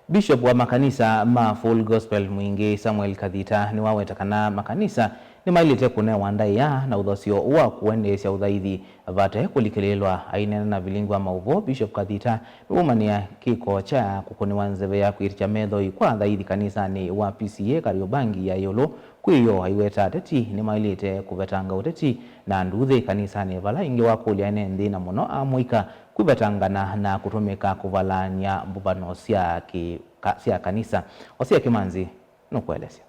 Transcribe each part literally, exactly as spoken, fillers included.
Bishop wa makanisa ma Full Gospel Mwingĩ, Samuel Kathita, nĩwaweta kana makanisa nĩmaĩlĩte kũnewa ndaĩa na ũthasyo wa kũendeesya ũthaithi vate kũlikĩlĩĩlwa. Aineena na vilingi wa maũvoo, Bishop Kathita nĩwaumanĩa kĩko kya kũkũnĩwa nzeve ya kwĩtĩkya methoi kwa athaithi kanisanĩ wa P C A Kariobangi ya ĩũlũ. Kwĩ yo, aiweta ateti nĩmaĩlĩte kũvetanga ũteti na nduuthĩ kanisanĩ, vala ĩngĩ wakũlya ene nthĩ na mũno amũika kwĩvetangana na kũtũmĩka kũvalany'a mbũvano sya kĩ-, ka-, sya kanisa. Osia Kĩmanzi nũkũelesya.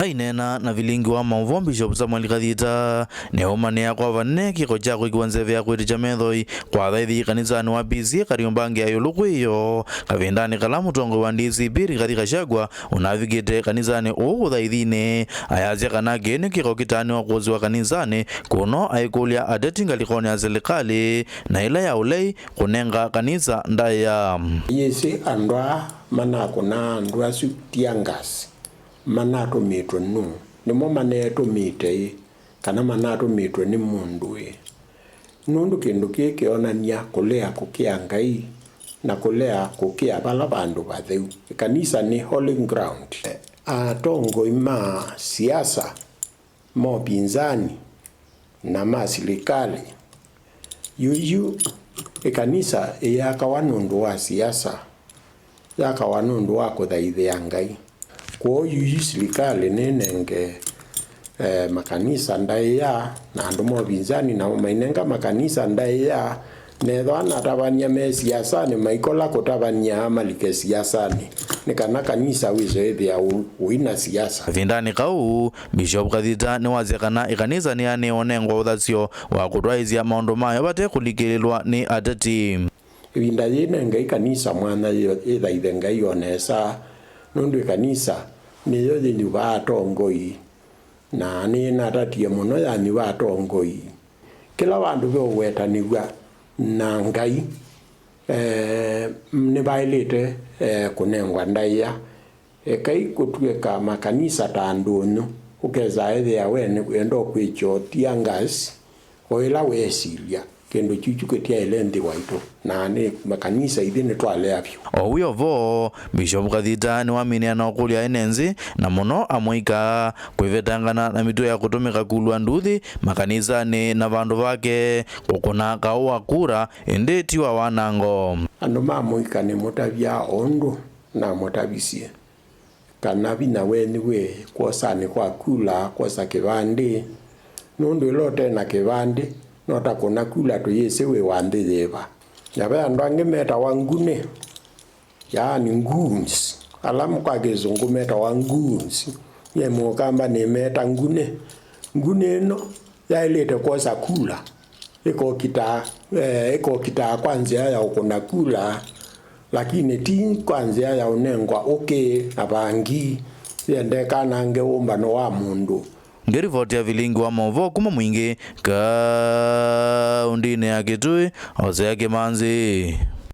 Aineena na vilingi wa maũvoo, Bishop Samuel Kathita nĩaumanĩa kwa vanene kĩko kya kwĩkĩwa nzeve ya kwĩtĩkya methoi kwa athaithi kanisanĩ wa P C A Kariobangi ya ĩũlũ. Kwĩ yo, kavindanĩ kala mũtongoi wa D C P Rigathi Gachagua ũnavikĩte kanisanĩ ũũ ũthaithinĩ, ayasya kana kĩĩ nĩ kĩko kĩtaanĩwa kũsĩwa kanisanĩ kũno aikũlya ateti ngalĩkonĩ ya silikalĩ na ĩla ya ũlei kũnenga kanisa ndaĩa. Yĩsĩ andũ aa manakũnaa andũ asu tear gas manatũmĩtwe nũũ? Nĩmo manetũmĩte ĩ, kana manatũmĩtwe nĩ mũndũ ĩ? Nũndũ kĩndũ kĩĩ kĩonany'a kũlea kũkĩa Ngai na kũlea kũkĩa vala vandũ vatheu. Ĩkanisa nĩ holy ground. Atongoi ma siasa, ma ũpinzani, na ma silikalĩ. Yuyu ĩkanisa ĩyakawa nũndũ wa siasa, yakawa nũndũ wa kũthaithĩa Ngai. Kwoou yuyu silikalĩ nĩnenge, eh, makanisa ndaĩa, na andũ ma ũpinzani namo mainenga makanisa ndaĩa, nethwa anatavany'a me siasanĩ maikola kũtavany'a malike siasanĩ, nĩ kana kanisa wĩse wĩthĩa ũ-, ũina siasa. Kavindanĩ kau, Bishop Kathita nĩwasya kana ĩkanisa nĩyanĩwe ũnengwa ũthasyo wa kũtwaĩĩsya maũndũ mayo vate kũlikĩlĩlwa nĩ ateti. Ĩvinda yĩĩ nengei kanisa mwanya yĩ-, yĩthaithe Ngai o nesa, nũndũ ĩkanisa nĩyo yĩnyuvaa atongoi, na nĩnatatie mũno yanyuva atongoi. Kĩla vandũ veũwetanĩw'a na Ngai, eh, nĩvaĩlĩte, eh, kũnengwa ndaĩa. Ekai kũtw'ĩka makanisa ta ndũnyũ, ũkesa ethĩa we nĩ wenda kwĩkya tear gas, o ĩla wesilya kĩndũ kyu kĩtyaĩle nthĩ waitũ, na nĩ makanisa ithyĩ nĩtwalea vyũ. O wĩ o vo, Bishop Kathita nĩwaminĩa na ũkũlya ene nthĩ, na mũno amũika, kwĩvetangana na mĩtuo ya kũtũmĩka kulwa nduthi makanisanĩ na vandũ vake kũkũna kaũ wa kura, ĩndĩ ti wa wanango. Andũ ma mũika nĩmũtavya o ũndũ namũtavisye, kana vinya wenyu wĩ kwosanĩ kwa kula kwosa kĩvandĩ, nũndũ ĩla ũte na kĩvandĩ, no ta kũna kula tũyĩsĩ wĩ wa nthĩ yĩva. Na ve andũ angĩ metawa ngunĩ, yaani goons, ala kwa kĩsũngũ metawa goons, nyie mũkamba nĩmeta ngunĩ. Ngunĩ ĩno yaĩlĩte kwosa kula, ĩkokitaa, eh, ĩkokitaa kwa nzĩa ya ũkũna kula, lakini ti kwa nzĩa ya ũnengwa ũkĩ na vangi, yende kanange ũmbano wa mũndũ. Ngĩrivoti ya vilingi wa maũvoo kuma Mwingĩ, kaũndĩnĩ ya Kitui, Hosea Kĩmanzi.